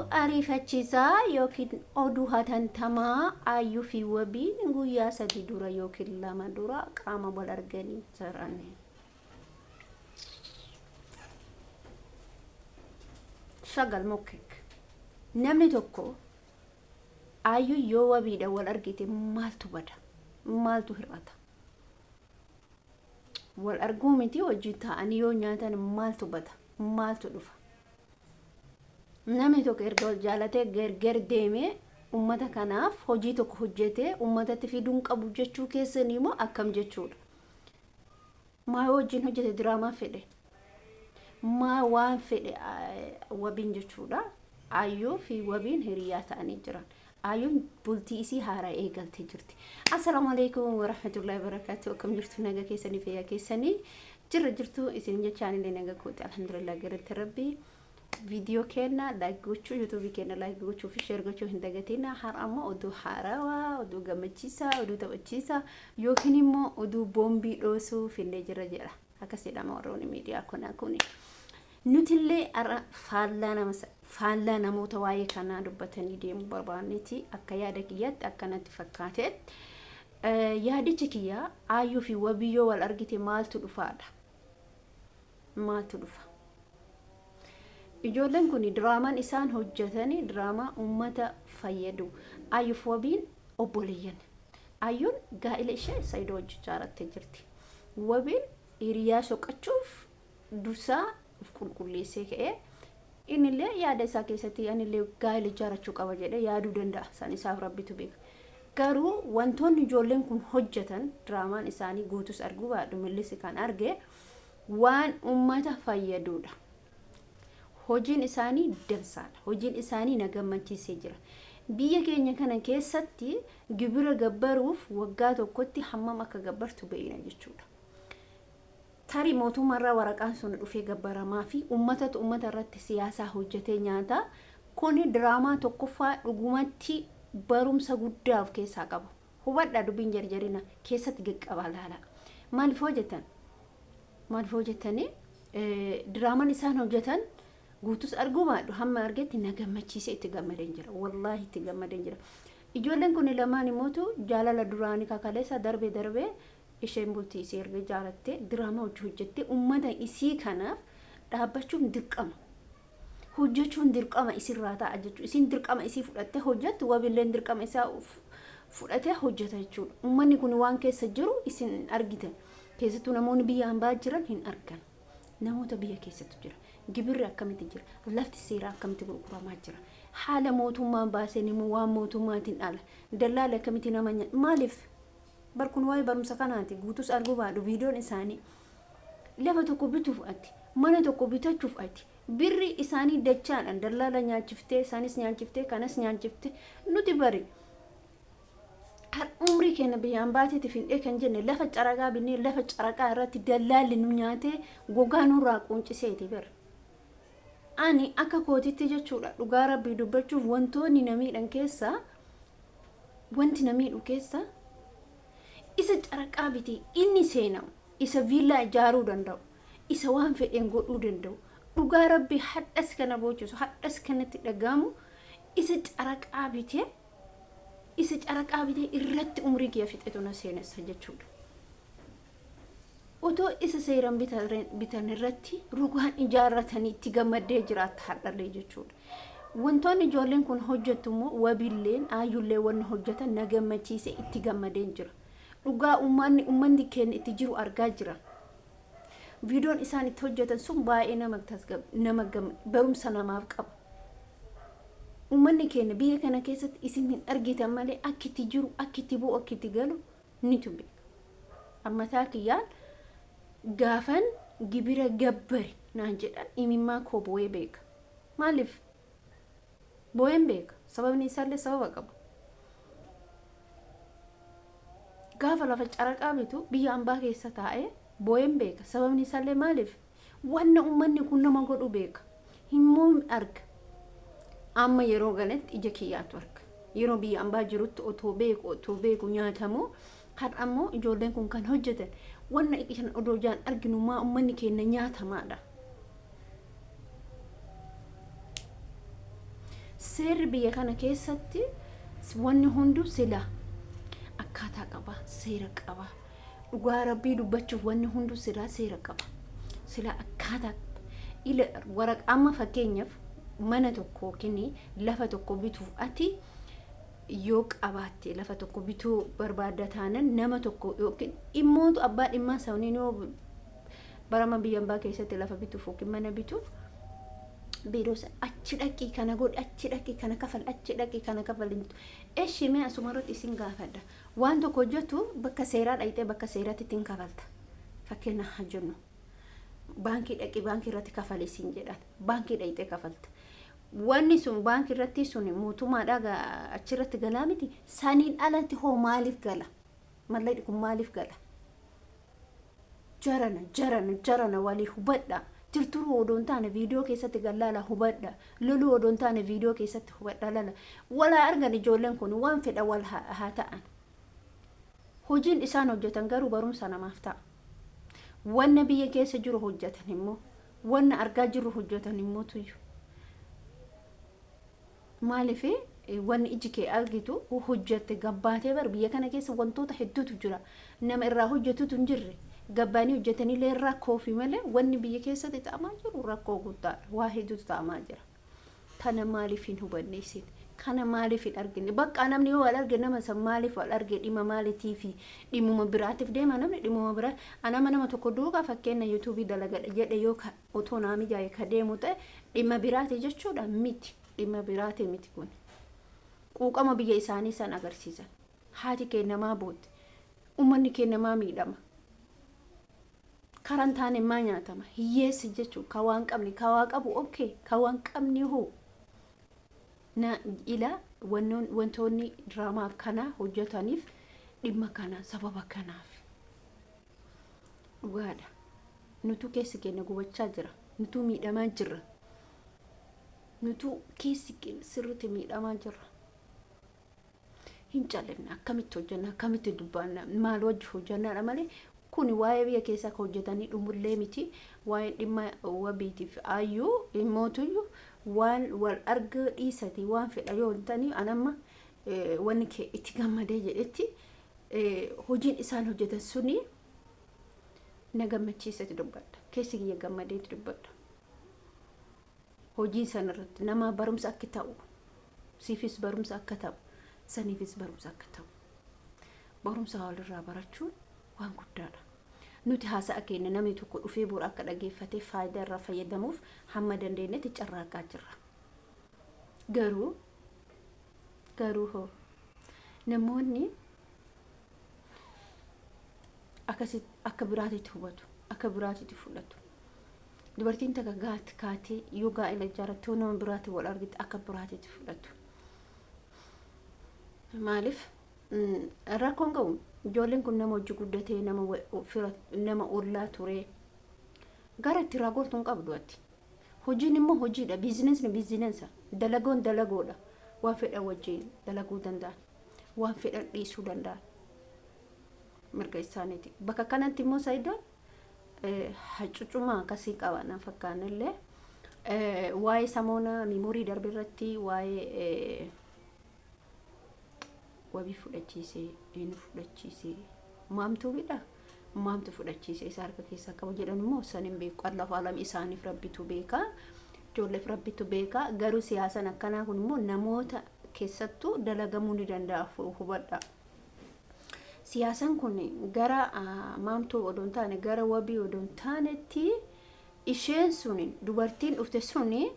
Oduu ariifachiisaa yookiin oduu hatantamaa Aayyuu fi Wabiin guyyaa 3 dura yookiin 2 dura qaama wal arganii jiran. Shagal Mokkek. Namni tokko Aayyuun yoo wabiidhaan wal argite maaltu bada? Maaltu hir'ata? Wal arguu miti wajjin taa'anii yoo nyaatan maaltu bada? Maaltu dhufa? Namni tokko erga wal jaalatee gargar deemee ummata kanaaf hojii tokko hojjetee ummatatti fiduu hin qabu jechuu keessanii immoo akkam jechuudha? Maa yoo wajjin hojjete diraamaa fedhe? Maa waan fedhe wabiin jechuudha. Ayyuu fi wabiin hiriyaa ta'anii jiran. Ayyuun bultii isii haaraa eegaltee jirti. Assalaamu alaikum warahmatullahi wabarakatuh. Akkam jirtu naga keessanii fayyaa keessanii jirra jirtu isin jechaan illee naga kooti alhamdulillah galata rabbii. Viidiyoo keenya like gochuu yuutuubii keenya like gochuu fi share gochuu hin dagatina. Har'a ammoo oduu haarawaa, oduu gammachiisaa, oduu taphachiisaa yookiin immoo oduu boombii dhoosuu finnee jirra jedha. Akkas jedhama warroonni miidiyaa kunaa kuni. Nutillee har'a faallaa nama faallaa namoota waa'ee kanaa dubbatanii deemuu barbaanneeti akka yaada kiyyaatti akka natti fakkaatetti. Yaadichi kiyya Aayyuu fi Wabii yoo wal argite maaltu dhufaadha? Maaltu dhufa? Ijoolleen kun diraamaan isaan hojjetani diraamaa uummata fayyadu. Ayyuuf Wabiin obboleeyyan. Ayyuun gaa'ila ishee Saidoo wajjin ijaarrattee jirti. Wabiin hiriyaa soqachuuf dursaa of qulqulleessee ka'ee innillee yaada isaa keessatti anillee gaa'ila ijaarrachuu qaba jedhee yaaduu danda'a. San isaaf rabbitu beeka. Garuu wantoonni ijoolleen kun hojjetan diraamaan isaanii guutus arguu baadhu millisi kan arge waan ummata fayyaduudha. Hojiin isaanii dansaadha. Hojiin isaanii na gammachiisee jira. Biyya keenya kana keessatti gibira gabbaruuf waggaa tokkotti hammam akka gabbartu beeyna jechuudha. Tarii mootummaarraa waraqaan sun dhufee gabbaramaa fi ummatatu ummata irratti siyaasaa hojjetee nyaata. Kuni diraamaa tokkoffaa dhugumatti barumsa guddaa of keessaa qabu. Hubadhaa dubbiin jarjarina keessatti gaqqabaa laala. Maaliif hojjetan? Maaliif hojjetanii? Diraamaan isaan hojjetan guutus arguu baadhu hamma argetti na gammachiisee itti gammadeen jira. Wallaahi itti gammadeen jira. Ijoolleen kun lamaan immootu jaalala duraanii kakaleessa darbee darbee isheen bultii isii erga ijaarattee diraamaa hojii hojjettee ummata isii kanaaf dhaabbachuun dirqama. Hojjechuun dirqama isirraa ta'a jechuudha. Isiin dirqama isii fudhattee hojjettu wabilleen dirqama isaa fudhatee hojjeta jechuudha. Ummanni kun waan keessa jiru isin hin argitan. Keessattuu namoonni biyya hambaa jiran hin argan. Namoota biyya keessattu jira. Gibirri akkamitti jira? Lafti seeraa akkamitti gurguramaa jira? Haala mootummaan baaseen immoo waan mootummaatiin ala. Dallaali akkamitti nama maaliif? Bar kun waa'ee barumsa kanaati. Guutus arguu baadhu viidiyoon isaanii. Lafa tokko bituuf ati, mana tokko bitachuuf ati, birri isaanii dachaadhaan dallaala nyaachiftee, isaanis nyaachiftee, kanas nyaachiftee, nuti bari har umrii keenya biyya ambaatiitti findhee kan jenne lafa caraqaa binnee lafa caraqaa irratti dallaalli nu nyaatee gogaa nurraa quunciseeti bar. Ani akka kootitti jechuudha dhugaa rabbii dubbachuuf wantoonni na miidhan keessaa wanti na miidhu keessaa isa caraqaa bitee inni seenamu isa viillaa ijaaruu danda'u isa waan fedheen godhuu danda'u dhugaa rabbii hadhas kana boochisu hadhas kanatti dhaga'amu isa caraqaa bitee isa caraqaa bitee irratti umrii kiyya fixetu na seenessa jechuudha. Otoo isa seeraan bitan irratti rogaan ijaarratanii itti gammaddee jiraatta har'allee jechuudha. Wantoonni ijoolleen kun hojjettu immoo wabilleen aayyullee wanni hojjetan na gammachiise itti gammadeen jira. Dhugaa uummanni uummanni keenya itti jiru argaa jira. Viidiyoon isaan itti hojjetan sun baay'ee nama nama barumsa namaaf qaba. Uummanni keenya biyya kana keessatti isin hin argitan malee akki itti jiru akki itti bu'u akki itti galu nitu beeka. Ammataa kiyyaan gaafan gibira gabbari naan jedhan imimmaa koo boo'ee beeka. Maaliif? Boo'een beeka. Sababni isaallee sababa qaba. Gaafa lafa caraqaa bitu biyya ambaa keessa taa'ee boo'een beeka. Sababni isaallee maaliif? Wanna ummanni kun nama godhu beeka. Himmoo arga. Amma yeroo galetti ija kiyyaatu arga. Yeroo biyya ambaa jirutti otoo beeku otoo beeku nyaatamu har'a immoo ijoolleen kun kan hojjetan wanna kan odoo ijaan arginu maa ummanni keenya nyaatamaadha. Seerri biyya kana keessatti wanni hunduu sila akkaataa qaba, seera qaba. Dhugaa Rabbii dubbachuuf wanni hunduu silaa seera qaba. Silaa akkaataa ila waraqaa amma fakkeenyaaf mana tokko yookiin lafa tokko bituuf ati yoo qabaatte, lafa tokko bituu barbaadda taanan, nama tokko yookiin dhimmootu abbaa dhimmaa saniin yoo barama biyya ambaa keessatti lafa bituuf yookiin mana bituuf biiroo sana achi dhaqii kana godhi, achi dhaqii kana kafal, achi dhaqii kana kafal hin jettu. Eshi, mee asuma irratti isin gaafadha. Waan tokko hojjetu bakka seeraa dhaqxee bakka seeraatti ittiin kafalta. Fakkeenya haa jennu. Baankii dhaqii baankii irratti kafali siin jedhan. Baankii dhaqxee kafalta. Wanni sun baankii irratti sun mootummaadhaa achirratti galaa miti. Saniin alatti hoo maaliif gala? Mallaqni kun maaliif gala? Jarana, jarana, jarana, walii hubadha. Tirturuu odoo hin taane viidiyoo keessatti gallaala hubadha. Loluu odoo hin taane viidiyoo keessatti hubadha lala. Walaa argan ijoolleen kun waan fedha wal haa ta'an. Hojiin isaan hojjetan garuu barumsa namaaf ta'a. Wanna biyya keessa jiru hojjetan immoo, wanna argaa jirru hojjetan immoo tuyyu. Maaliif wanni iji kee argitu hojjette gabbaatee bar biyya kana keessa wantoota hedduutu jira. Nama irraa hojjetutu hin jirre. Gabbaanii hojjetanillee rakkoo fi malee wanni biyya keessatti ta'amaa jiru rakkoo guddaadha. Waa hedduutu ta'amaa jira. Kana maaliif hin hubanne isin? Kana maaliif hin argine? Bakka namni yoo wal arge nama san maaliif wal arge, dhimma maaliitii fi dhimmuma biraatiif deema namni dhimmuma biraa. Anama nama tokko duukaa fakkeenya yuutuubii dalagadha jedhe yoo otoo naa mijaa'e ka deemu ta'e dhimma biraati jechuudha miti. Dhimma biraati miti kun. Quuqama biyya isaanii san agarsiisan. Haati kee namaa bootti. Uummanni kee namaa miidhama. Karaan taane maa nyaatama? Hiyyeessi jechuun ka waan qabne, ka waa qabu okay, ka waan qabne hoo. Na ila wantoonni diraamaa akkanaa hojjetaniif dhimma kana sababa kanaaf. Dhugaadha. Nutu keessi keenya gubachaa jira. Nutu miidhamaa jirra. Nutu keessi keenya sirriitti miidhamaa jirra. Hin callifne, akkamitti hojjenna, akkamitti dubbanna, maal wajji hojjennaadha malee kun waa'ee biyya keessaa akka hojjetanii dhumullee miti. Waa'ee dhimma wabiitiif ayyuu dhimmootuyyuu waan wal arga dhiisati waan fedha yoo hin ta'anii anamma wanni kee itti gammadee jedhetti hojiin isaan hojjetan suni na gammachiisati dubbadha. Keessi kiyya gammadeeti dubbadha. Hojii sana irratti nama barumsa akka ta'u, siifis barumsa akka ta'u, saniifis barumsa akka ta'u, barumsa walirraa barachuun waan guddaadha. Nuti haasa'a keenya namni tokko dhufee bor akka dhageeffatee faayidaa irraa fayyadamuuf hamma dandeenyetti carraaqaa jirra. Garuu hoo namoonni akkasitti akka biraatitti hubatu, akka biraatitti fudhatu. Dubartiin takka gaati kaatee yoo gaa'ela ijaarratte yoo nama biraatti wal argite akka biraatitti fudhatu. Maaliif rakkoon qabu? Ijoolleen kun nama hojii guddatee, nama fira, nama ollaa ture, gara itti raagortu hin qabdu ati. Hojiin immoo hojiidha. Biizinesni biizinesa. Dalagoon dalagoodha. Waan fedhan wajjin dalaguu danda'an. Waan fedhan dhiisuu danda'an. Mirga isaaniiti. Bakka kanatti immoo Sayidoon hacucuma akkasii qaba na fakkaanillee. Waa'ee samoona miimoorii darbe irratti waa'ee wabii fudhachiisee, eenyu fudhachiisee, maamtuu bidha, maamtu fudhachiisee isa harka keessaa qabu jedhan immoo san hin beeku. Allahu alam, isaaniif Rabbitu beeka, ijoolleef Rabbitu beeka. Garuu siyaasan akkanaa kun immoo namoota keessattuu dalagamuu ni danda'a, hubadha. Siyaasaan kun gara maamtuu odoo hin taane, gara wabii odoo hin taanetti, isheen sun dubartiin dhufte suni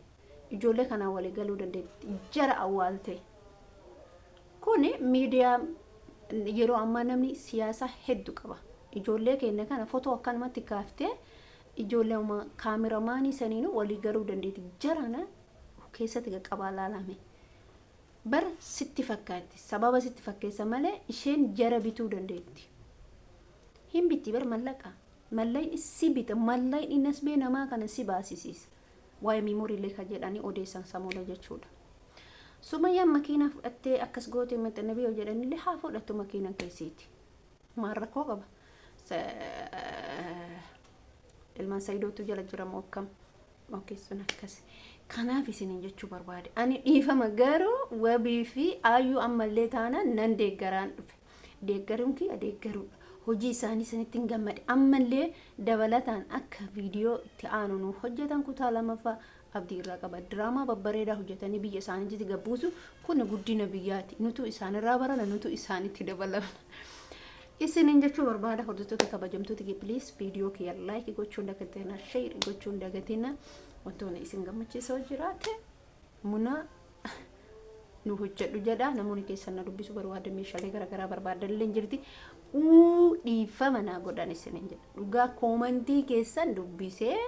ijoollee kanaan walii galuu dandeetti jara awwaalte. Kun miidiyaa yeroo ammaa namni siyaasaa hedduu qaba. Ijoollee keenya kana fotoo akkanumatti kaaftee ijoollee kaameramaanii saniinuu walii galuu dandeetti. Jarana keessatti qaqqabaa laalame. Bar sitti fakkaatti, sababa sitti fakkeessa malee isheen jara bituu dandeetti. Hin bitti bar mallaqa. Mallaqni si bita, mallaqni nasbee namaa kana si baasisiisa. Waa'ee miimooriilee kan jedhanii odeessan samuudha jechuudha. Sumayyaan makiinaa fudhattee akkas goote maxxana biyyoo jedhanillee haa fudhattu makiinaa keessiiti. Maal rakkoo qaba? Ilmaan Sayidootu jala jira moo akkam? Okay, sun akkas. Kanaaf isiniin jechuu barbaade. Ani dhiifama garuu wabii fi ayyuu ammallee taanaan nan deeggaraan dhufe. Deeggaruun kiyya deeggaruudha. Hojii isaanii sanitti hin gammade. Ammallee dabalataan akka viidiyoo itti aanu nu hojjetan kutaa lamaffaa abdii irraa qaba. Diraamaa babbareedaa hojjetanii biyya isaaniitti gabbuusu kun guddina biyyaati. Nutu isaanirraa barana, nutu isaanitti dabalama. Isiniin jechuu barbaada hordoftoota kabajamtoota kee, please viidiyoo kiyya like gochuun dagatina, share gochuun dagatina. Wantoonni isin gammachiisoo jiraate muna nu hojjedhu jedha. Namoonni keessan na dubbisu barbaada, meeshaalee garaagaraa barbaadan illee jirti. Uu, dhiifama naa godhan isiniin jedha. Dhugaa koomantii keessan dubbisee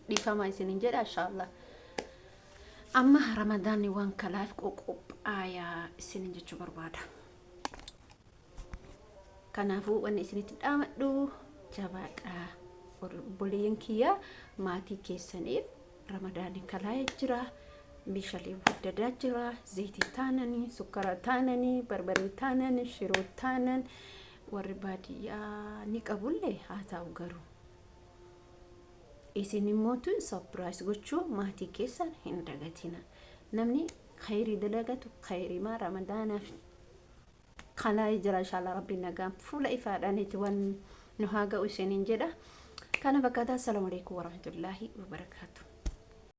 dhiifama isiniin jedha inshaallah. Amma Ramadaanni waan kalaaf qoqophaayaa isiniin jechuu barbaada. Kanaafuu wanni isinitti dhaamadhu, jabaadha. Obboleeyyan kiyya, maatii keessaniif Ramadaanni kalaa'ee jira. Meeshaalee waddadaa jira. Zayitii taananii, sukkara taananii, barbaree taananii, shiroo taanan, warri baadiyyaa ni qabullee haa ta'u garuu. Isin immoo tun surprise gochuu maatii keessan hin dagatina. Namni khayrii dalagatu khayrimaa Ramadaanaaf kalaa'ee jira. Inshaallah Rabbiin nagaan fuula ifaadhaan itti waan nu haa ga'u isiniin jedha. Kana fakkaata. Assalaamu alaikum warahmatullaahi wabarakaatu.